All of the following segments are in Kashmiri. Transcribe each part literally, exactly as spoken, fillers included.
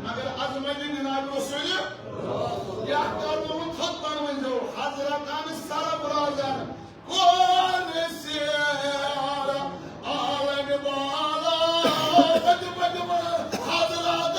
مگر عظمت جناب رسول، یتھ کرنومُت خطبن ؤنۍزیو حضرتن سرفرازن، کون سیر عالم بالا، بجو بجو حضرت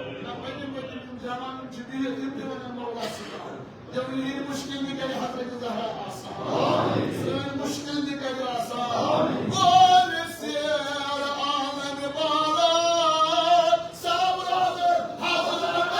نہ، پٔتِم پٔتِم یِم جوان یِم چھِ بِہِتھ، یِم تہِ وَنَن مولا سٕنٛدۍ ناوٕ۔ یِم یِہِنٛدۍ مُشکِل تہِ کَرِ حضرت زہرا آسان۔ سٲنۍ مُشکِل تہِ کَرِ آسان۔ وارث عالم بالا، سرفراز حضرت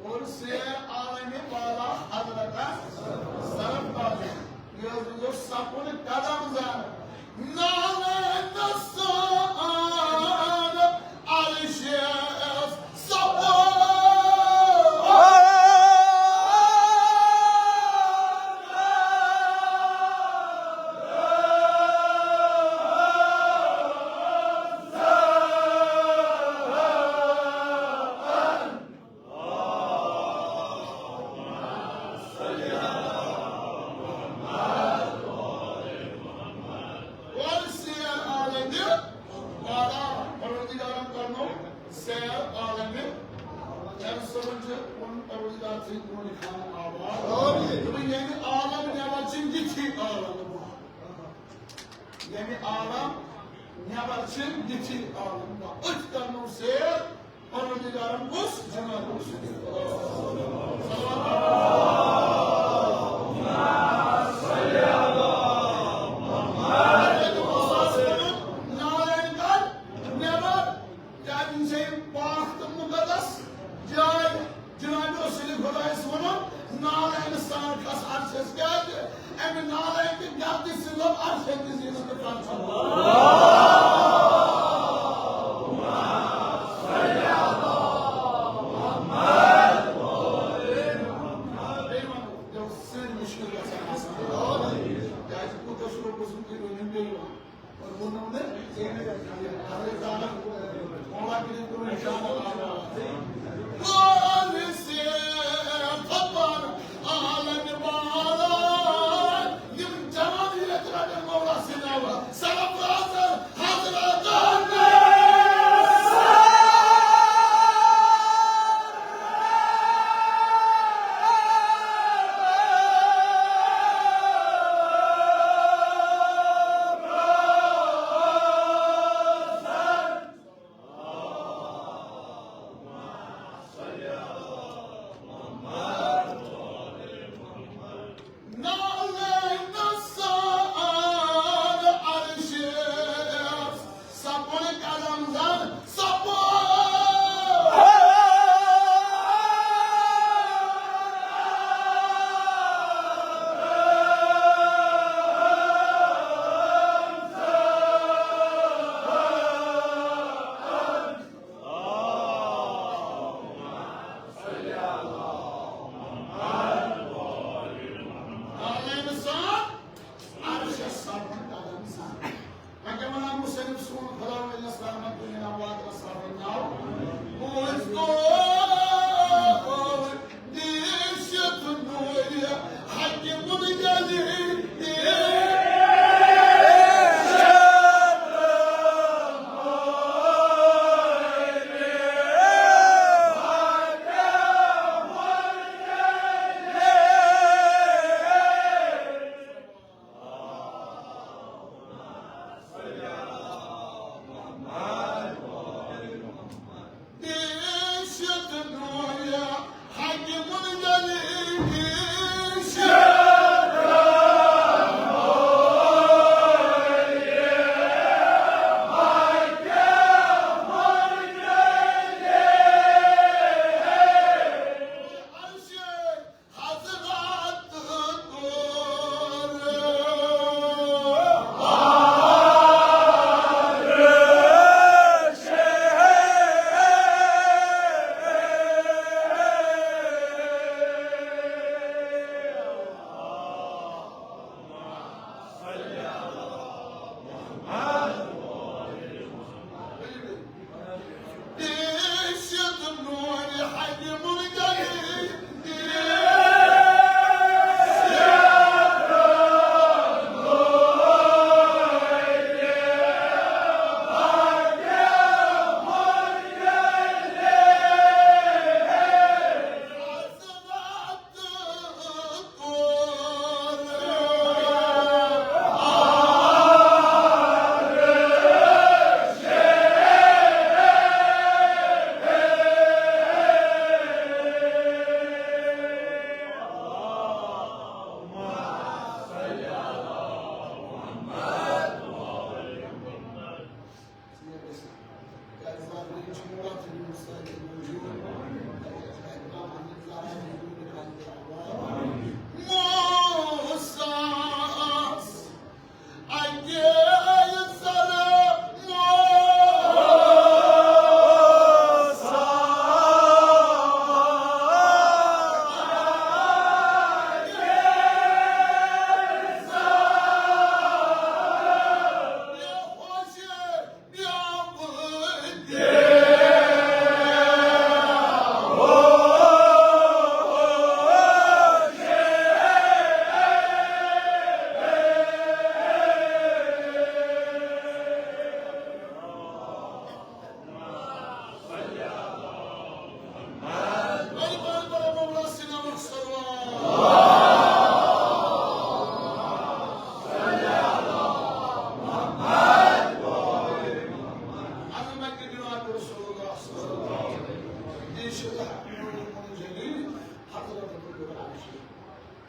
اور سیر عالم بالا حضرتس سرفراز۔ یہِ حظ گوٚو سکوٗن قدم زن۔ نالے نسان عرشس سفر۔ اور سیر عالم بالا، پروردگارن کرنو سیر عالم۔ چر صٲبن چھِ پنُن پروردگار تھٲوِتھ پرٛون خانہٕ آباد۔ یِمن یعنی عالم نٮ۪بر چھِ یِتھی عالم۔ یعنی عالم نٮ۪بر چھِ یِتھی عالم۔ أتھۍ کرنو سیر پروردگارن کُس؟ جناب رسول۔ نالین کر نٮ۪بر، کیازِ یِم چھِ یِم پاک تہٕ مُقدس جاے۔ جناب رسول خدایس ووٚنُن، نالین سان کھس عرشس، کیازِ امہِ نالین کہِ گردِ سۭتۍ لوٚب عرشس تہِ زینت تہٕ پرچم۔ بیٚیہِ وَنو، یہِ اوس سٲنۍ مُشکِل گژھان آسان۔ کیازِ کوٗتاہ چھُ رۄبَس منٛز تُہۍ ؤنِو بیٚیہِ وَنو۔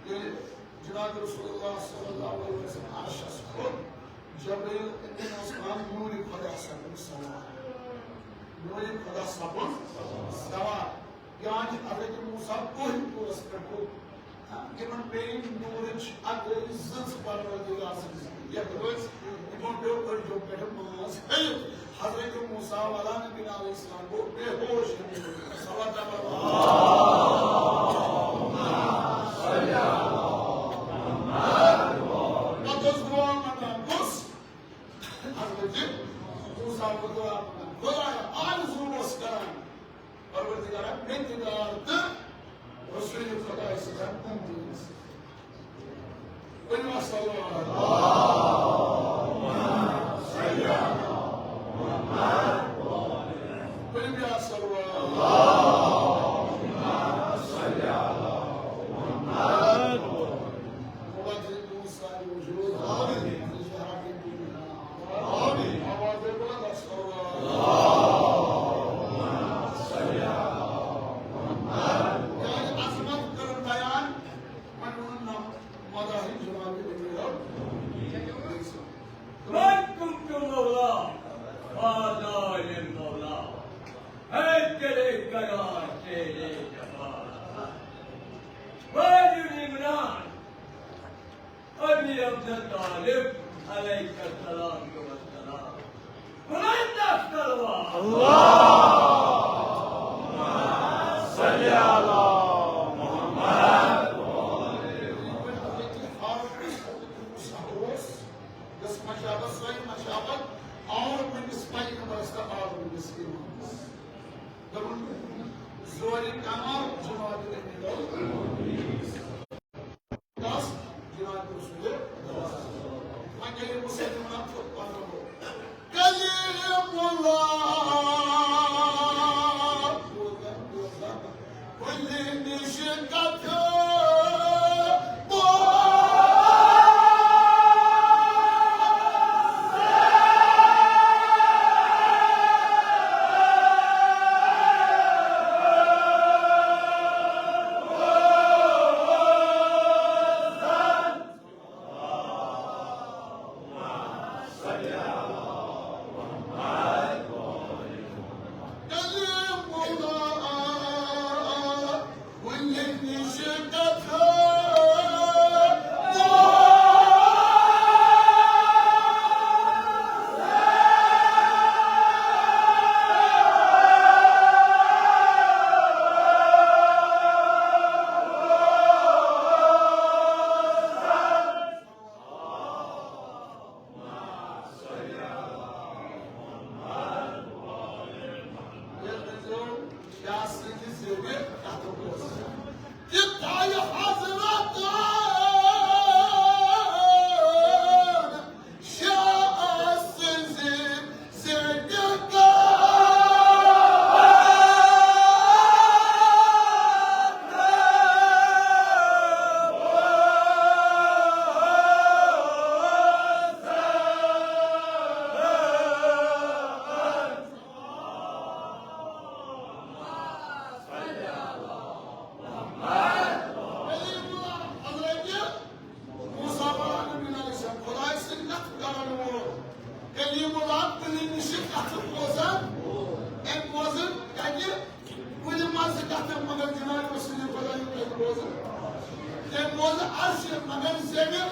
ییٚلہِ جناب رسول اللہ صلی اللہ علیہ وسلم عرشس کھوٚت، جبرائیل امین اوس کران نوٗرِ خۄدا سپُد سوار۔ نوٗرِ خۄدا سپُد سوار۔ یعنی حضرت موسیٰ کوہِ طورس پٮ۪ٹھ گوٚو۔ یِمن پیٚیہِ نوٗرٕچ اکھ زٕژ پروردگار سٕنٛز۔ یتھ ؤژھ، یِمو پیوٚو أڈجو پٮ۪ٹھٕ ماز کھٔنِتھ۔ حضرت موسیٰ علیٰ نبینا علیہ السلام گوٚو بے ہوش۔ صلوات پتہٕ اوس دُعا منٛگان، کُس؟ حضرت موسیٰ گوٚو دُعا منٛگان، خۄدایا، آرزوٗ اوس کران، پروردگارا، مےٚ تہِ دار تہٕ رسول خۄداے سٕنٛدٮ۪ن اُمتی۔ ؤنِو سا صلوات۔ ؤنِو یا صلوات۔ یا سٕنٛدِ زیوِ کتھٕ بوزان۔ تہِ تھایہِ حضرتن شاہ سٕنٛزِ زیوِ کتھٕ۔ حضرت موسیٰ علیہ السلام خدایہِ سۭتۍ کتھ کرن وول۔ کلیم اللہ تٔمِس نِش کتھ بوزان۔ أمۍ بوزن کتہِ؟ کُنہِ منٛز کتھ، مگر جناب رسول خدایہِ کتہِ بوزن؟ تٔمۍ بوزن عرشہِ، مگر زمین۔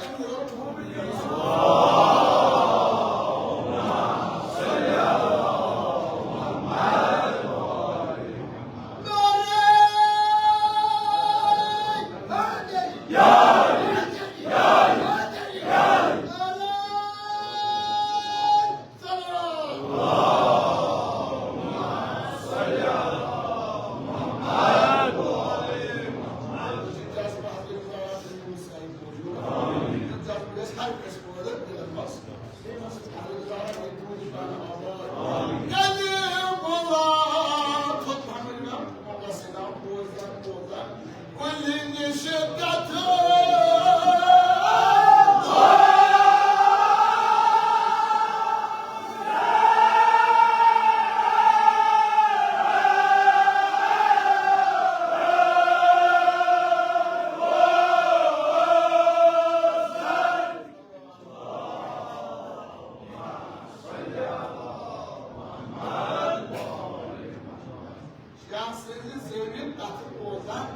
شاہ سٕنٛزِ زیوِ کتھٕ بوزان،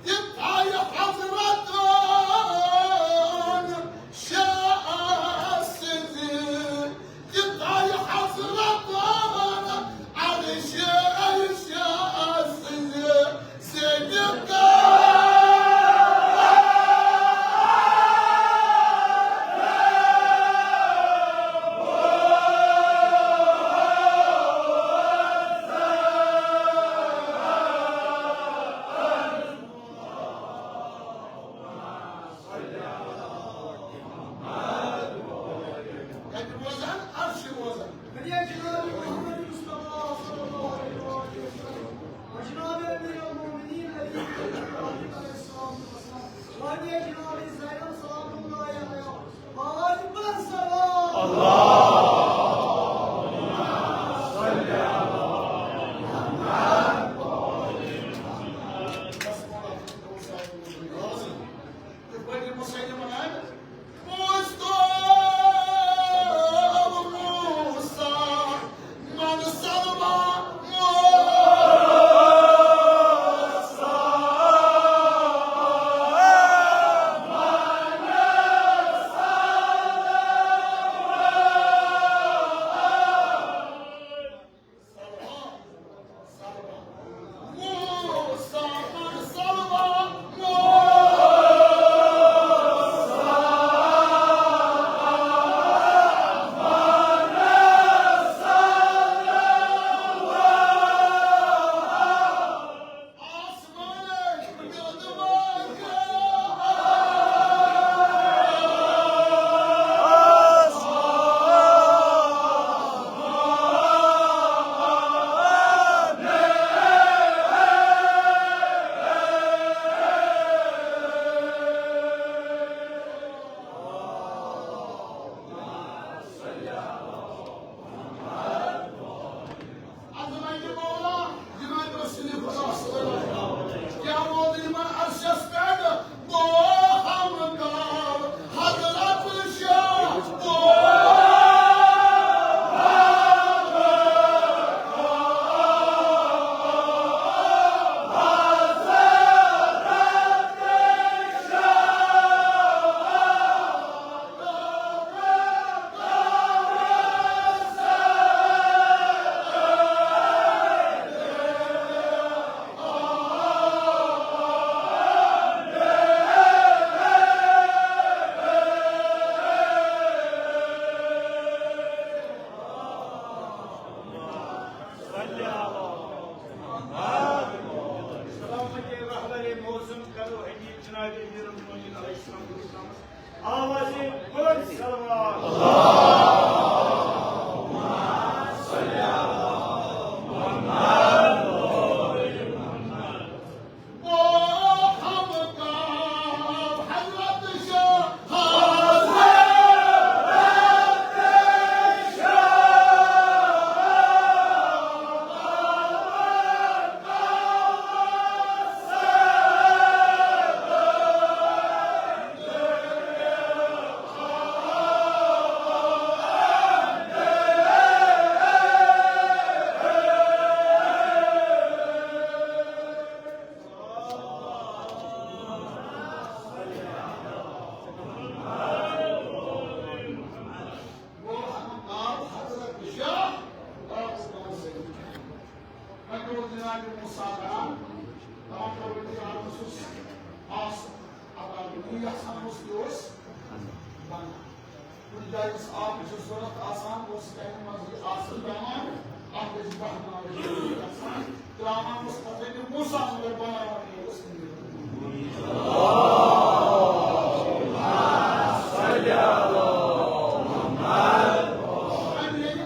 تہِ تھایہِ حضرتن شاہ سٕنٛزِ، تہِ تھایہِ حضرتن عرشِ شاہ سٕنٛزِ زیوِ کتھٕ۔ کتہِ بوزان؟ عرشہِ بوزان۔ میانہِ جناب محمد مصطفیٰ صلی اللہ علیہ وسلم، و جناب امیر المومنین علی بن ابی طالب علیہ الصلوۃ والسلام، و میانہِ جناب زینب سلام اللہ علیہا، و آل بن سلام۔ یِتھ پٲٹھۍ یہِ مسلمانن پوٚز تو موسیٰ من سلمہ موسیٰ۔ امیر المؤمنین علیہ الصلوۃ والسلام۔ آواز بلند صلوات۔ کُنہِ جایہِ یُس آبٕچ ضروٗرت آسان، اوس کَنہِ منٛز یہِ آسان ترٛاوان، اَتھ ٲسۍ بَہہ ناوٕ ضروٗرت آسان، ترٛاوان اوس حضرت موسیٰ، مگر بَناوان اوس نہٕ۔ اَمہِ ییٚلہِ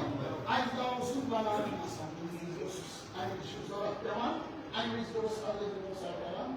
اَکہِ دۄہ اوسُس بَناوان آسان، اَمہِ وِزِ اوسُس، اَمہِ وِزِ چھُ ضروٗرت پٮ۪وان، اَمہِ وِزِ اوس حضرت موسیٰ کران۔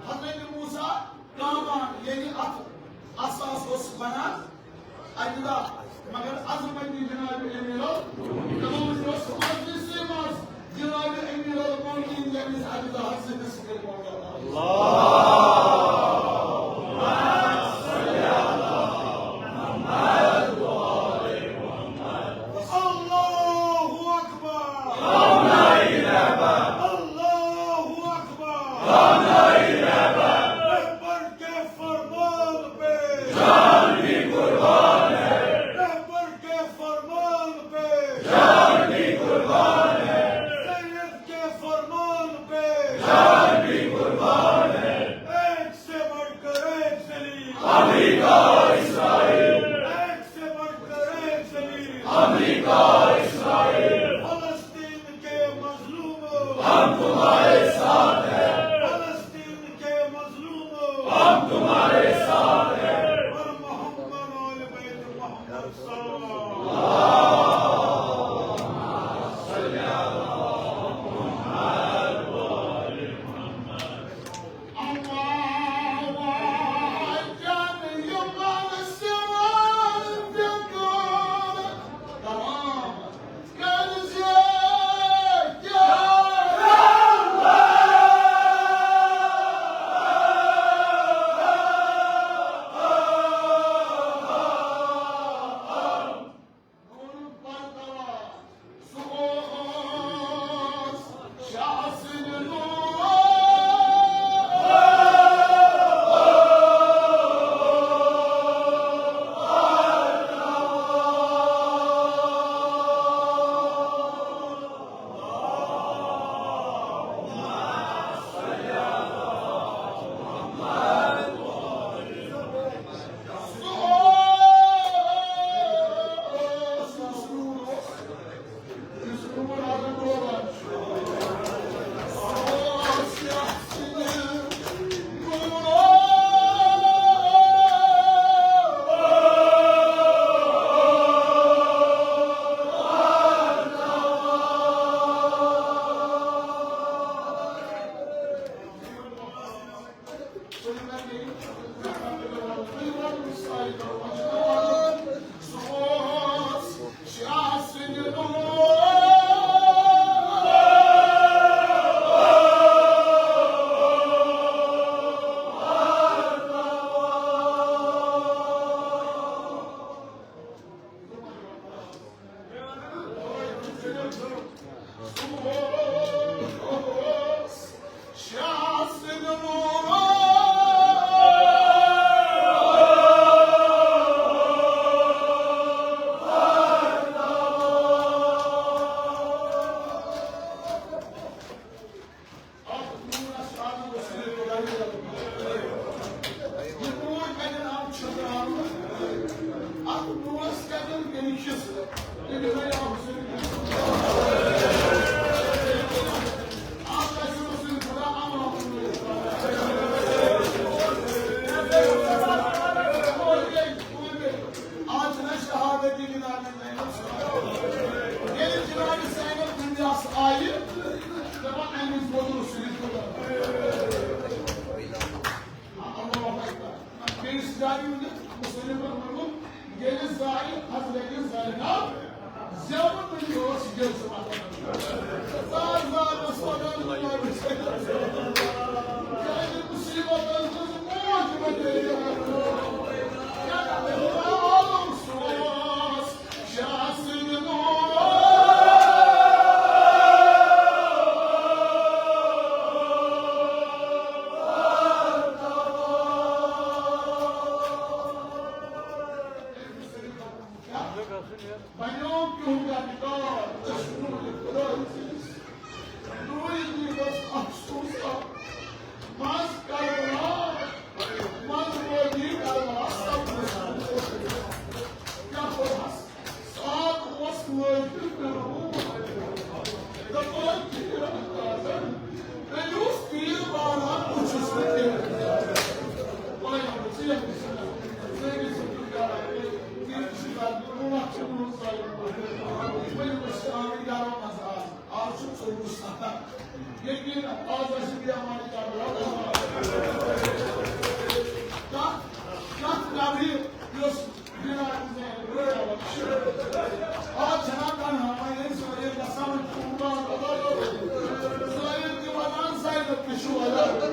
حضرت موسیٰ کامران، ییٚلہِ اَتھ احساس اوس بنان، اَکہِ دۄہ، مگر عظمت جناب امیرالمومنین اوس مجلسٕے منٛز جناب امیرالمومنین ییٚمِس اَکہِ دۄہ حضرت صدیق رضی اللہ عنہ۔ اللہ اکبر۔ اللہ اکبر۔ رہبر کے فرمان پہ جان بھی قربان ہے۔ رہبر کے فرمان پہ جان بھی قربان ہے۔ سید کے فرمان پہ جان بھی قربان ہے۔ ایک سے بڑھ کر ایک ذلیل۔ امریکہ، اسرائیل۔ ایک سے بڑھ کر ایک ذلیل۔ امریکہ، اسرائیل۔ فلسطین کے مظلوموں، ہم تمہارے ساتھ ہیں۔ فلسطین کے مظلوموں، ہم تمہارے ساتھ ہیں۔ اور محمد، آل بیت محمد صلی اللہ علیہ وسلم۔ آز چھُنہ شہادت یہِ جناب زینب۔ ییٚلہِ جناب زینب دُنیاہَس آیہِ، دَپان، اَمہِ وِزِ ووت رسول خدا۔ اللہ اکبر۔ بیٚیہِ چھِ جایہِ ؤنِتھ، مُصنِفَن ووٚنمُت، ییٚلہِ زایہِ حضرت زینب زیوُن تٔمِس اوس یہِ زٕ مطلب۔ زار زار اوس وَنان، کیٛازِ مُصیبت ٲس موج بَنیٚیہِ۔ کیٛاہ عالم سوز شاہ سٕنٛدِ نور۔ بنیو کیوں کا نکار، دشمن خدا عزیز۔ نوری دی بس افسوس کا، ماس کربلا، ماس بودی کربلا، سب کچھ۔ کیا ہو بس؟ ساتھ اوس لٲگِتھ پیوٚمُت۔ دَپان، تیٖر اندازن، تیٚلہِ اوس تیٖر باران، بہٕ چھُس نہٕ تیٖر۔ وۄنۍ آو ژٕ یَتھ نِش، ژٕ أمِس سۭتۍ کیٛاہ؟ تیٖر چھِ کران، برونٛٹھ چھِ برونٛٹھ سایڈ۔ وۄنۍ ٲسۍ آمٕتۍ گرو منٛز آز۔ آز چھُ ژوٚوُہ ستھ۔ یقیٖن آز آسہِ بیمارِ کران۔ کَتھ، کَتھ کرِ یۄس آز چھَنا تنہا وۄنۍ أسۍ سٲری گژھان وۄنۍ ٹھوٗل بار بدل۔ سٲری تہِ وَنان زینب تہِ چھُ وَنان۔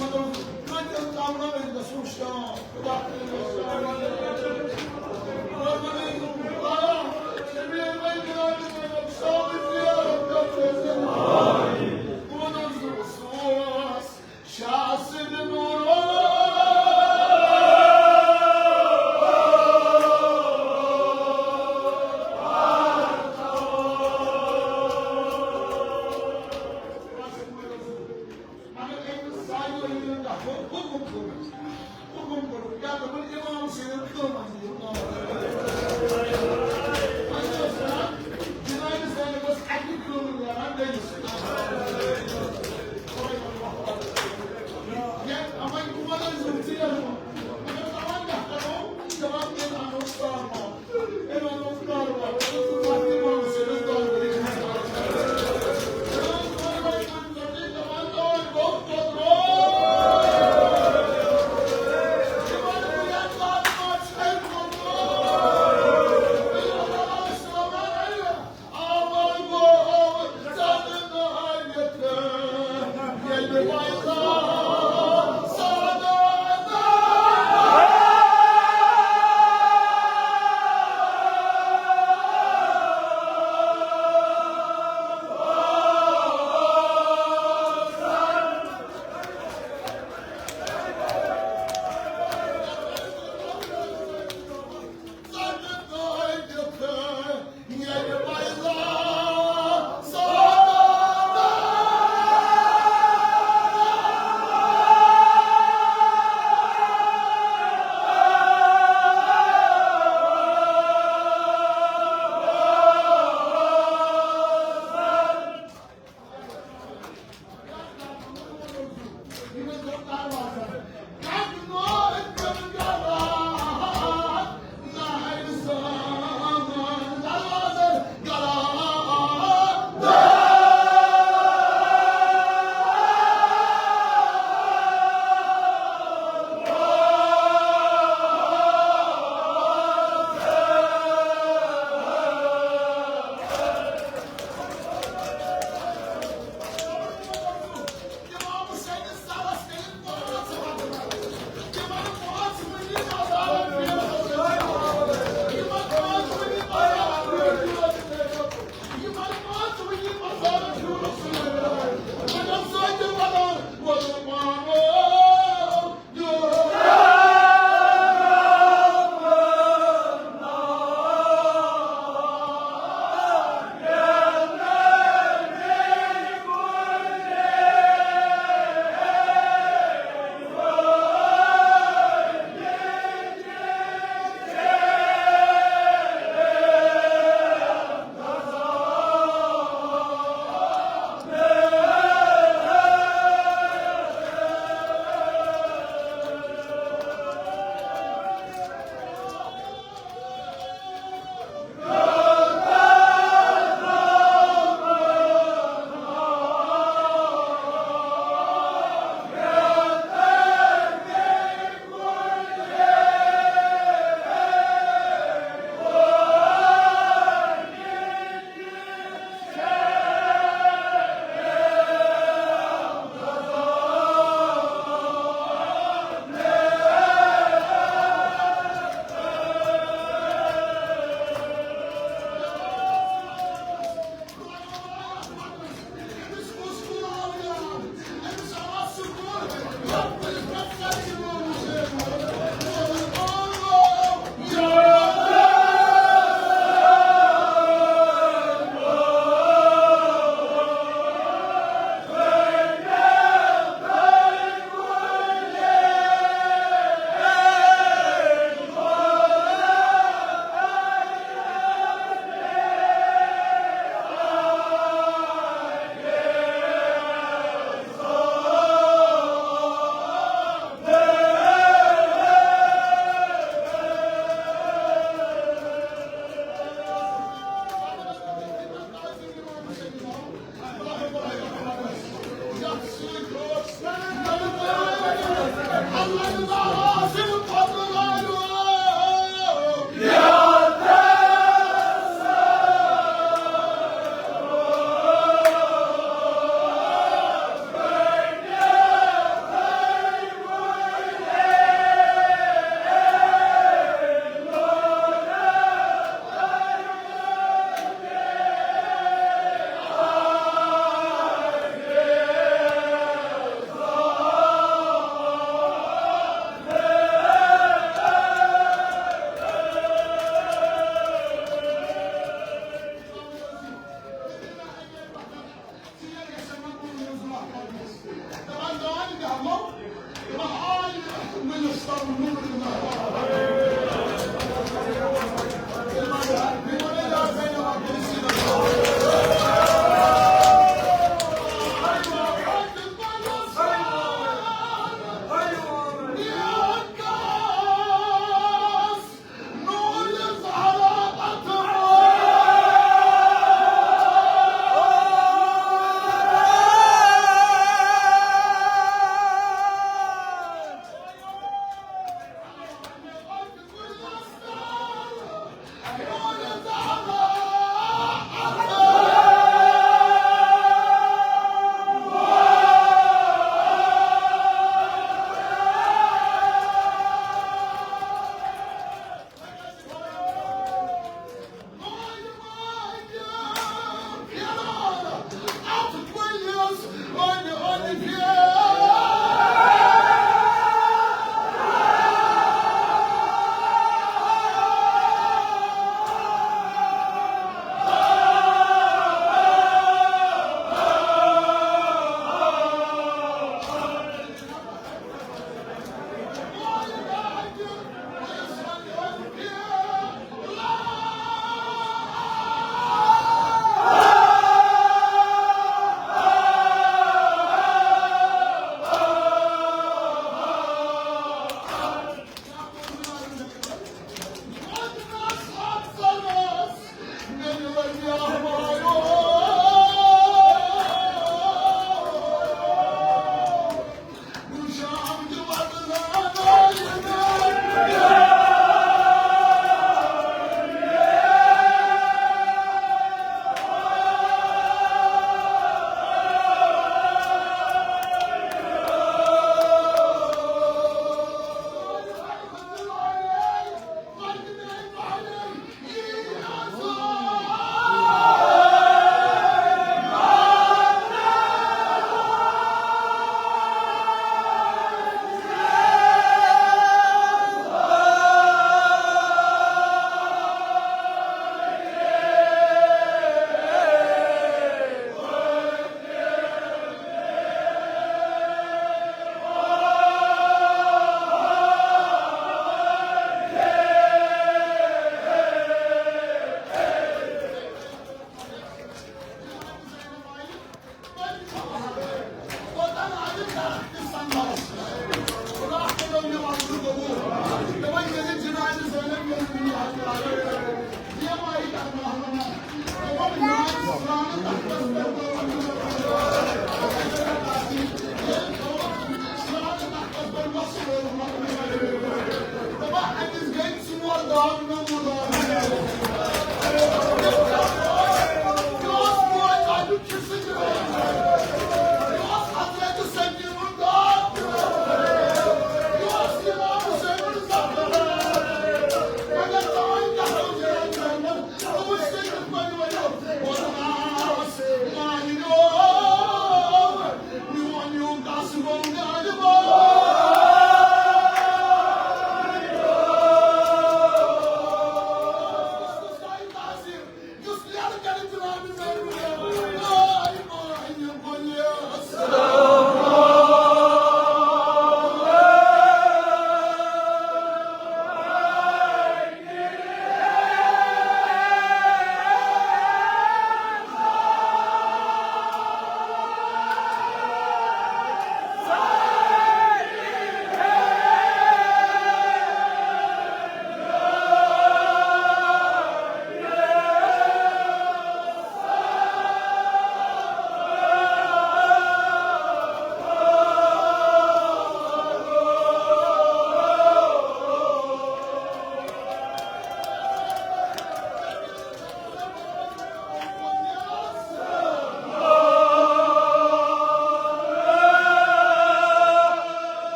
مطلب، کۭتیٛاہ تام وۄنۍ أسۍ گژھو شام۔ خدا کٔرِنۍ أسۍ شام۔ وۄنۍ وَنو، آ، شبیر بھائی جناب زینب شام زیارت کرنہِ۔